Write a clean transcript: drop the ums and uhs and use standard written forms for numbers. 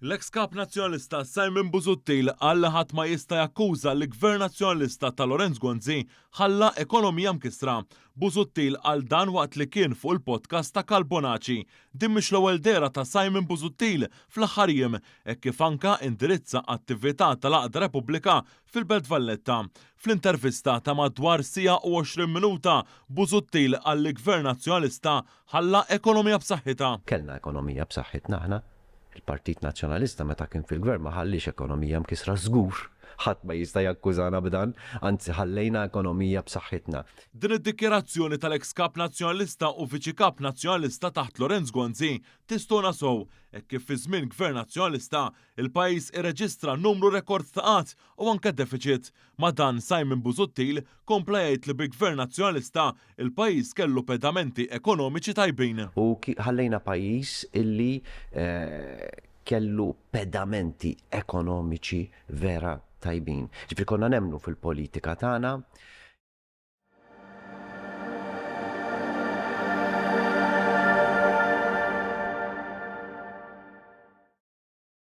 L-eks Kap Nazzjonalista Simon Busuttil qal li ħadd ma jista' jakkuża li Gvern Nazzjonalista ta' Lawrence Gonzi ħalla ekonomija mkissra. Busuttil qal dan waqt li kien fuq il-podcast ta' Karl Bonaci. Din mhix l-ewwel dehra ta' Simon Busuttil fl-aħħar jiem, hekk kif anka indirizza attività tal-Għaqda Repubblika fil-Belt Valletta. Fl-intervista ta' madwar siegħa u 20 minuta, Busuttil qal li Gvern Nazzjonalista ħalla ekonomija b'saħħitha. Kellna ekonomija b'saħħitna aħna. Il-Partit Nazzjonalista meta kien fil-Gvern ma ħalliex ekonomija mkissra żgur. Ħadd ma jista' jakkużana b'dan, anzi ħallejna ekonomija b'saħħitna. Din id-dikjarazzjoni tal-eks Kap Nazzjonalista u Viċi Kap Nazzjonalista taħt Lawrence Gonzi tistona sew, hekk kif fi żmien Gvern Nazzjonalista Il-pajjiż irreġistra numru rekord ta' qgħad u anke defiċit. Ma' dan Simon Busuttil kompla jgħid li bi Gvern Nazzjonalista il-pajjiż kellu pedamenti ekonomiċi tajbin. U ħallejna pajjiż illi kellu pedamenti ekonomiċi vera tajbin. Ġifieri konna nemmnu fil-politika tagħna.